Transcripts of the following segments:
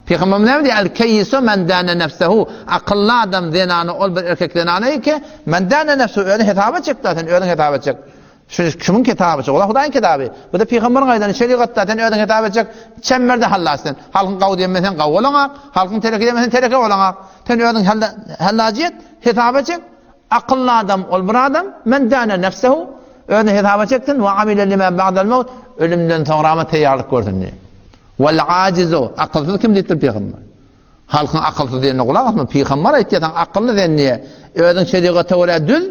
Pygamberimiz näme diýýär? El-keýisu men dâne nefsehu. Akylly adam zenany ol bir erkek zenany ki, men dâne nefsehu özüni hesaba çekdi, sen özüň hesaba çek. Şu kimiň kitaby şu? Ola Hudaýyň kitaby. Bu da pygamberiň aýdany şerigatda sen özüň hesaba çek. Çemberde hallas sen. Halkyň gawy diýmesen sen gawy bolaňak, halkyň tereke diýmesen sen tereke bolaňak. Sen özüň hallajy et, hesaba çek. Akylly adam ol bir adam, men dâne nefsehu özüni hesaba çeksin we amile lima ba'dal maut ölümden soňrama taýýarlyk görsün diýär. Wal ajizu, akylsyz kim diýipdir pygamber. Halkyň akylsyz diýenine gulak asma, pygamber aýtýar saňa akylly sen diýe. Özüň şerigata görä düz,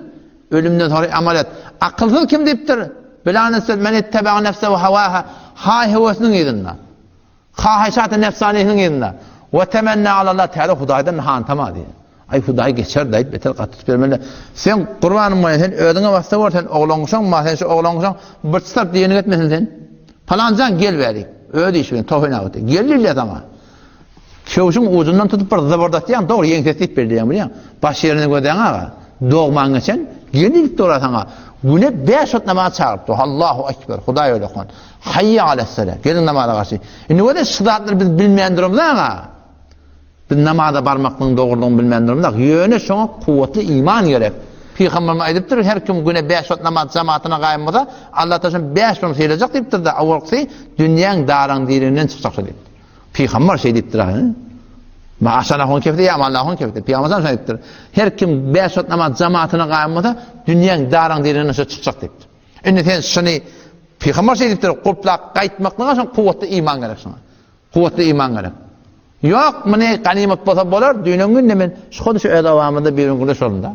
ölümden soňra amal et. Akylsyz kim diýipdir? Bilany söz men itteba nefsehu hawaha, haý höwesiniň yzynda. Hahyşaty nefsanysynyň yzynda. We temenna alallah täze Hudaýdan hantama diýe. Aý Hudaý geçer daýyp beter gaty tutup bermeli. Sen gurbanym bolýan sen özüňe bassa bor sen oglangyşaň ma sen şu oglangyşaň bir çytarp diýeniňi etmesin sen. Palanjan gel bärik. Öz işi bilen tohyn awty. Gel diýilýär saňa. Köwşüň ujundan tutup bir zybyrdatýaň dogry ýeňsesi diýip belleýäň bilýäň. Baş ýerini gözäň aga. Dogman geçen gel diýip dur saňa. Güne 5 wagt namaza çagyryp dur. Allahu ekber. Hudaý öyle kon. Hayya alessala. Gelin namaza garşy. Indi göre şu zatlary biz bilmeýän durumyz aga. Biz namaza barmaklygyň dogrulygyny bilmän durmazak. Ýöne şoňa kuwwatly iman gerek. Pygamberimiz aýdypdyr, her kim güne bäş wagt namaz jamatyna gaýym bolsa, Allah Taala şony bäş müň sylajak diýipdir-de, owalkysy dünýäň daraň diriginden çykjak şo diýipdir. Pygamber şeý diýipdir ha. Ma aşan ahun kefti ýa aman ahun kefti. Pygamber şeý diýipdir. Her kim bäş wagt namaz jamatyna gaýym bolsa, dünýäň daraň diriginden şo çykjak diýipdir. Indi sen şuny Pygamber şeý diýipdir, gurplap gaýtmaklyga şoň kuwwatly iman gerek şoňa. Kuwwatly iman gerek. Ýok, muny ganymat bolsa bolar, düýnen günde men şu hut şu öz obamyzda bir gün gürleş boldum-da.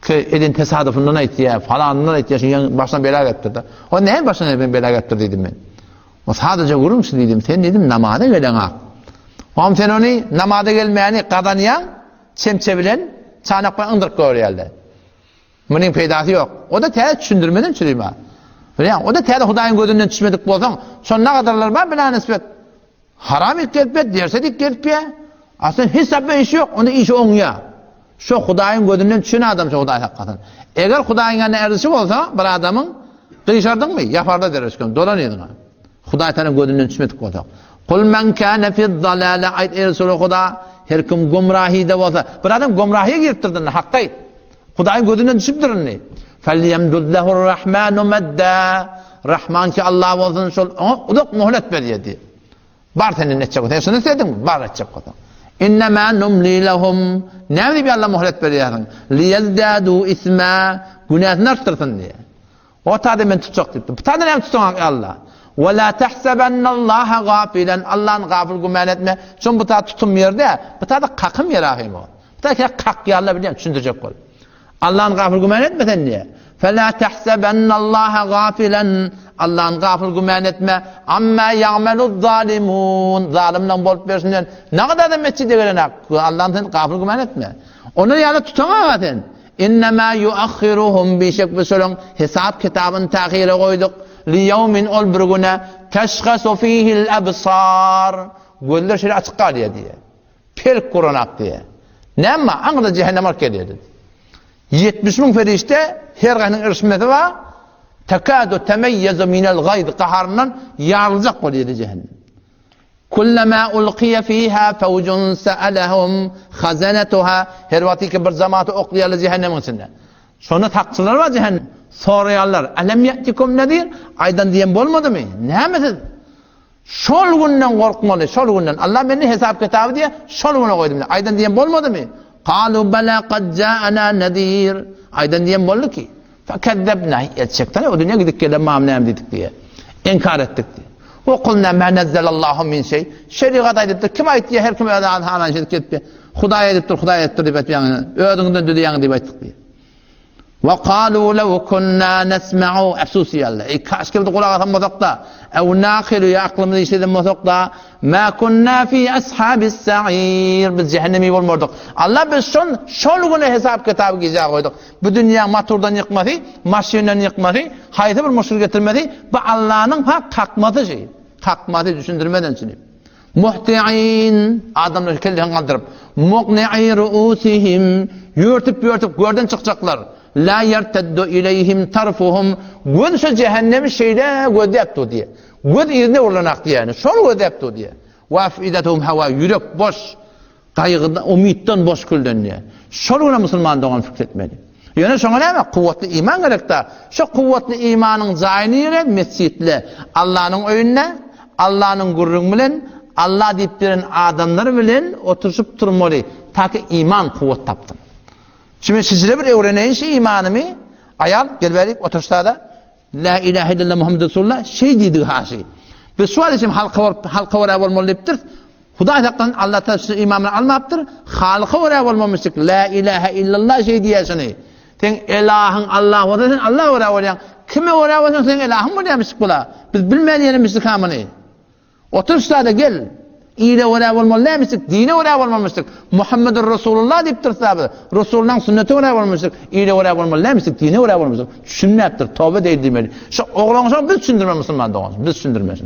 Ki eden tesadüfünden aýtýar, falanyndan aýtýar, şu ýaň başyna bela gelipdir-de. O näme başyna ben bela gelipdir diýdim men. O sadaja gürrüň şu diýdim, sen diýdim namaza geleňak. Oňam sen ony namaza gelmäni gazanýaň, çemçe bilen çanak bilen yndyryp görýärler. Munuň peýdasy ýok. O-da täze düşündirmeden çürüme. Bilýäň, o-da täze Hudaýyň gözünden düşmedik bolsaň, şonda gadarlar bar bila nisbet. Haram it gelip ýa, derse dik gelip ýa. Aslynda hiç tapma işi ýok, onda işi oňýa. Şo Hudaýyň gözünden düşen adam şo Hudaý saklasyn. Eger Hudaýyň ýanynda erzişi bolsa, bir adamyň gyşardyňmy, ýaparda derwüşkem, dolan yzyňa. Hudaý Taala gözünden düşmedik bolsa. Kul men kana fi'z-zalala aýt eý Resuly Huda, her kim gumrahide bolsa, bir adam gumrahyýa giripdir dinde, hakda aýt. Hudaýyň gözünden düşüpdir indi. Felyemdud lehur-Rahmanu medda. Rahman ki Allah bolsun şol oňa uzak muhlet berýär diýip. Bar sen indi etjek bolsaň, şuny islediňmi? Bar etjek bolsaň. Innemâ numli lehum. Näme diýip Alla muhlet berýärsiň? Liýezdâdû ismâ. Günäsini artdyrsyn diýip. O tada men tutjak diýipdir. Bu tada näme tutsaň ey Allah? Ve la tahsabannallaha gafilan. Allahny gafyl güman etme. Şon bu tada tutum ýerde, bu tada kakym ýer ahym o. Bu tada kä kakýarlar bilýän düşündirjek bol. Allahny gafyl güman etme sen diýe. Fe la tahsabannallaha gafilan. Allahny gafyl güman etme. Amma ya'malu zalimun. Zalimlaň bolup berşinden nagada da mesjide gelenak. Allahny sen gafyl güman etme. Onuň ýaly tutaňa sen. Innemâ ýuahhiruhum bişek biz şolaň hesap kitabyny tähire goýduk. Liýewmin ol bir güne teşhasu fihil ebsar. Gözler şeýle açyk galýar diýýär. Pelk guranak diýýär. Näme aňyrda jähennem alyp gelýär diýdi. 70 müň perişde her gaýynyň irişmesi bar. Tekadu temeýyezu minel gaýz gaharyndan ýaryljak bolýar jähennem. Kullama ulqiya fiha fawjun sa'alahum khazanatuha her wagtky bir jamaty oklaýarlar jähennemiň içinde. Şonda sakçylar bar jähennem soraýarlar. Alam ya'tikum nazir? Aýdan diýen bolmadymy? Näme siz? Şol günden gorkmaly, şol günden. Allah meni hesap kitaby diýe, şol güne goýdum. Aýdan diýen bolmadymy? Qalu bala qad ja'ana nazir. Aýdan diýen boldy ki. Fekezzebna, etjekden o dünýä gidip gelen mam näme diýdik diýe. Inkar etdik diýe. We kulna ma nezzelallahu min şeý. Şerigat aýdypdyr. Kim aýtdy her kim öz halan şeýdip ketdi. Hudaý aýdypdyr, Hudaý aýdypdyr diýip aýtýaň. Özüňden düzýäň diýip aýtdyk diýe. We kalu lew kunna nesma'u afsus ýalla. Ey kaş ki gulak asan bolsak-da, ew naqilu ýa aklymyzy işleden bolsak-da, ma kunna fi ashabis sa'ir. Biz cehennemi bolmardyk. Allah biz şol şol güne hesap kitaby gijä goýduk. Bu dünýäň motordan ýykmasy, maşyndan ýykmasy, haýsy bir muşkil getirmesi, bu Allanyň hak kakmasy şeý. Kakmasy düşündirmeden şuny. Muhti'in, adamlar kellesini galdyryp, mukni'i ru'usihim, ýörtüp-ýörtüp görden çykjaklar. La ýerteddu ileýhim tarfuhum, göz şu cehennemi şeýle gözläp dur diýe. Göz yzyna urlanak diýýär. Şol gözläp dur diýe. We afidatuhum hawa ýürek boş. Gaýgydan, umytdan boş külden diýýär. Şol güne musulman dogan pikir etmeli. Ýöne şoňa näme? Kuwwatly iman gerek-dä. Şo kuwwatly imanyň jaýy nire? Mesjitle. Allanyň öýünde, Allanyň gürrüňi bilen, Alla diýip beren adamlar bilen oturyşyp turmaly, taki iman kuwwat tapsyn. Şu men şijire bir öwreneýin şu imanymy. Aýal, gel bärik, oturyşda-da. La ilahe illallah Muhammed Resulullah şeý diýdigi haşy. Biz şu wagt üçin halka bolup, halka görä bolmaly diýipdiris. Hudaý saklasyn, Allah Taala şu imamyny almapdyr. Halka görä bolmamyşdyk. La ilahe illallah şeý diýýär şuny. Seň elahyň Allah bolsa sen Allah görä bolýaň. Kime görä bolsaň seň elahyň bolýarmyşdyk bula. Biz bilmän ýerimizdik ha muny. Otur şada gel. Ile görä bolmaly dälmişdik, dine görä bolmalymyşdyk. Muhammedur Resulullah diýip dursa biz, Resulullahyň sünnetine görä bolmalymyşdyk. Ile görä bolmaly dälmişdik, dine görä bolmalymyşdyk. Düşünmäpdir, toba deýil diýmeli. Şu oglan şo biz düşündirmeli musulman dogan, biz düşündirmeli.